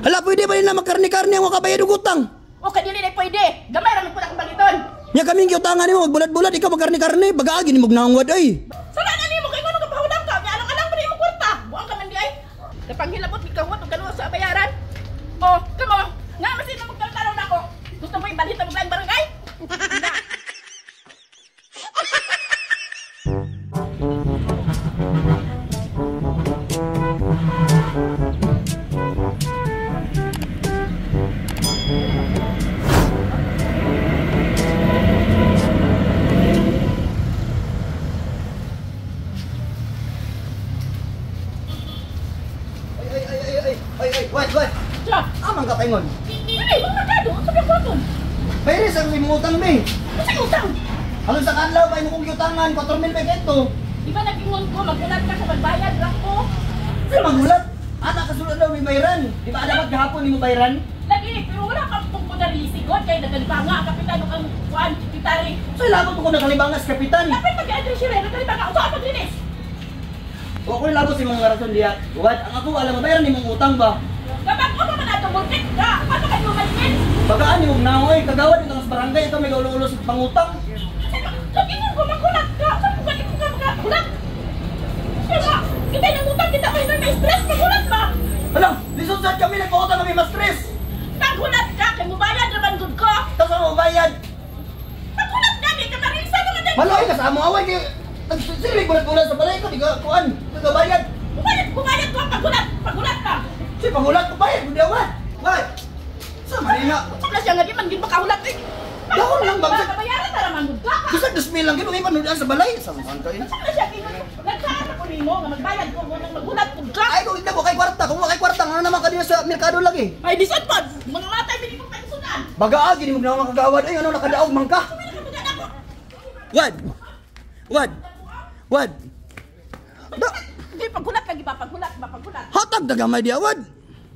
Hala, pwede ba nila magkarni-karni ang wakabayad og utang? O kadili na pwede. Gamay ra man pud akong baliton. Nya kaming giutangan nimo magbulat-bulat, ikaw magkarni-karni, bagaagi nimo gnangwad ay. Sala na nimo kay ngono ka pahulam ka. Nya alang-alang pa imong kwarta. Buang ka man di ay. Kapanghilabot gikawat og kanusa sa bayaran. Oh, kamo. Nga masin na magtalon nako. Gusto mo ibalhin ta mo barangay? Na. Ay, ay, wait, wait. Siya. Amang ka paingon. Ay, mga merkado, unsa ba kwaton? Bayris ang imong utang be. Unsa utang? Halong sa kanlaw pa imong kong utangan 4,000 pa kento. Di ba nag-ingon ko maghulat ka sa magbayad ra ko? Sa maghulat? Ana ka sulod daw may bayran. Di ba dapat gahapon nimo bayran? Lagi, pero wala ka pong kunarisigon kay nagalibanga ang kapitan ug ang kuan sekretary. So labot ko nakalibangas kapitan. Dapat pag-address siya nagalibanga usa pa dinis. Wa ko labot sa imong rason diha. Wad ang ako alam mabayaran nimong utang ba? Kapag ko man atong bulkit ka, paano kayo malimit? Bagaan nimong naoy, kagawad dito sa barangay ikaw may gaulo-ulo sa pangutang. Nag-ingon ko maghulat ka. Saan ko gani ko ka maghulat? Siya nga, kita nang utang kita kay may stress maghulat ba? Hala, lisod sad kami nagpautang kami mas stress. Naghulat ka kay mubayad ra man gud ko. Tapos ang mubayad. Naghulat ka di ka marilsa naman din. Maloy ka sa amo away kay nagsilbi bulat-bulat sa balay ko di ka kuan, di ka bayad. Mubayad, mubayad ko paghulat, paghulat ka. Si panghulat ko bayad gud awad. Why? Sa Manila. Sa siya nga di man gid makahulat eh. Dahon lang bang bayaran ra man gud ka. Bisag 2,000 lang gid may panudan sa balay sa man kayo. Sa siya nagkaan ako nimo nga magbayad ko nang maghulat pud ka. Ay kung ko kay kwarta, kung wa kay kwarta ngano naman ka sa merkado lagi. Ay lisod pod, mga matay bili ko pensunan. Bagaagi nimo gnawa kagawad ay ano nakadaog man ka. Wad. Wad. Wad. Di paghulat lagi ba paghulat ba paghulat. Hatag da gamay di awad.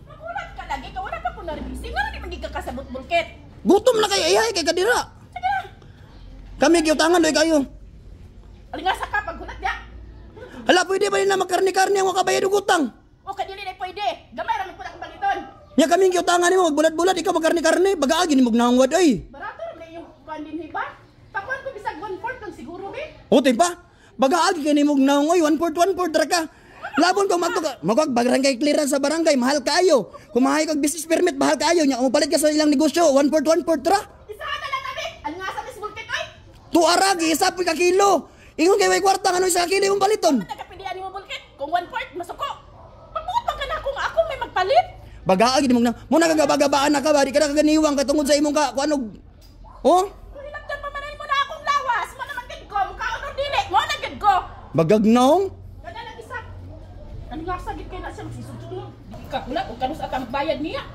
Paghulat ka lagi ka wala pa ko naribisi ngano di man ka kasabot bulkit. Gutom na kay ihay kay kadira. Sige na. Kami giutangan doy kayo. Alingasa ka paghulat ya. Hala, pwede ba nila magkarni-karni ang wakabayad og utang? O kadili na pwede. Gamay ra man pud akong baliton. Nya kami giutangan nimo magbulat-bulat ikaw magkarni-karni, bagaagi nimo gnangwad ay. Barato ra man yung kuan dinhi ba? Pakuan ko bisag 1/4 lang siguro be. O pa? Bagaagi kay nimo gnangwad 1/4 1/4 ra ka. Labon kung magto magwag barangay clearance sa barangay mahal kaayo. Kung mahay kag business permit mahal kaayo nya mopalit ka sa ilang negosyo 1/4 1/4 ra. Isa na lang abi. Alingasa mis bulkit ay. Tuara gi isa pud ka kilo. Ingon kay way kwarta ngano isa ka kilo imong paliton. Nagapilian nimo bulkit kung 1/4 masuko. Pagbuot man ka na ako nga ako may magpalit. Bagaagi nimo na mo nagagabagabaan na ka ba di ka nakaganiwang ka tungod sa imong ka kuanog. Oh? Hilabdan pa man mo na akong lawas. Mo naman gid ko mukaon or dili. Mo na gid ko. Bagagnaong. Kada lang isa. Ano nga sagit kay na siya magsisugtog mo. Di ka hulat og kanus ata magbayad niya.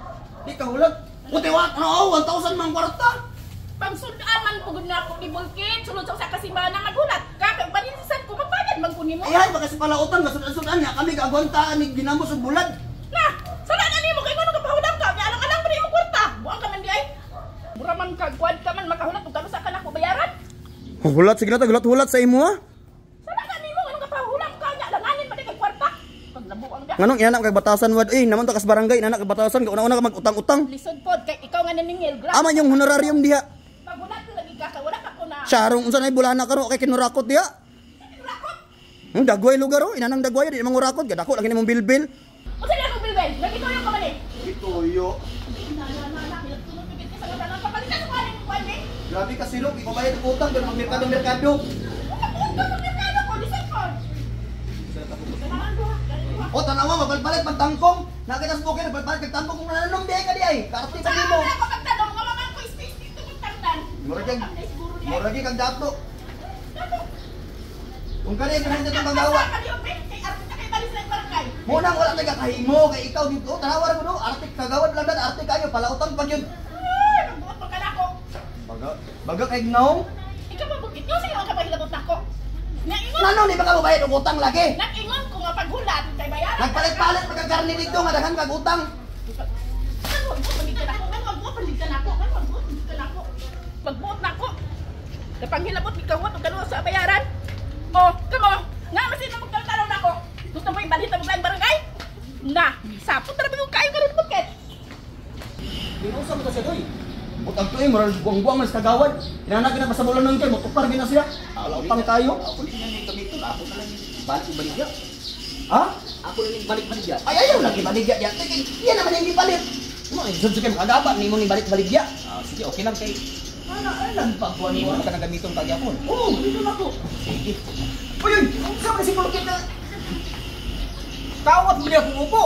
Di ka hulat. Kuti wa no 1,000 man kwarta. Pangsud-an man pugod na ako ni bulkit sulod sa usa ka semana maghulat ka kay balinsan ko magbayad man ko nimo. Ay hay baka sa palautang gasud-sudan nya kami gaagwantaan ni ginamos og bulad. Na, sala na nimo kay ngono ka pahulam ka nya alang-alang pa nimo kwarta. Buang ka man di ay. Mura man ka kuan ka man makahulat og kanus ka nako bayaran. Hulat sige na ta hulat sa imo ha. Sala na nimo ngono ka pahulam ka nya langanin pa di kay kwarta. Paglabuang da. Nganong inana kay batasan wad eh naman ta kas barangay inana kay batasan ka una-una ka magutang-utang. Lisod pod kay ikaw nga naningil. Aman yung honorarium diha. Paghulat lagi ka wala ka ko na. Sarong unsa nay bulana karon kay kinurakot diha. Kinurakot? Ang dagway lugar oh, inanang dagway di mangurakot gadako lagi nimong bilbil. Unsa ni akong bilbil? Nagituyo ka man eh. Gituyo. Grabe ka silok, ikaw bayad og utang pero magmerkado-merkado. Merkado ko lisod pod. O tanawa magpalit pagtangkong. Nakita sa bukid nagpalit pagtangkong kung nananom di ay ka di ay. Kaarte pa nimo. Ako pagtanong nga man ko space dito pagtangdan. Murag kag dato. Kung kani kung hindi itong pagawa. Munang wala tayo kakahimo kay ikaw dito. Tanawa ra ko do, arte kagawad lang dan, arte kayo palautang pag yun. Ay, magbuot pa ka nako. Baga, baga kay gnaong. Ikaw ba bukit? Yung sa'yo ang kapahilabot nako. Naingon. Nano ni baka mobayad og utang lagi? Nagingon ko nga paghulat kay bayaran. Nagpalit-palit pagkakarni dito nga daghan kag utang. Magbuot na ako. Napanghilabot gikawat og kanusa sa bayaran. Oh, kamo. Nga masin na magtalon nako. Gusto mo ibalhin ta mo barangay? Na, sapot ra ba yung kayo karon bukit? Ginusa mo to siya doy. Butag to eh, murag buang-buang man sa kagawad. Kinahanglan na pasabulan nun kay motukar gyud na siya. Ala utang tayo. Ako din na ning gamiton, ako na lang balik baligya. Ha? Ako na ning balik baligya. Ay ayaw lagi baligya diya. Kay iya naman ang gipalit. Mo ay sud kay makagaba nimo ni balik baligya. Ah, sige, okay lang kay Ana ay lang pagkuan imo mo. na ka nang gamiton kagyapon. Oh, dito na ko. Sige. Uy, uy, unsa man si kulokit na? Kawat mo niya akong upo.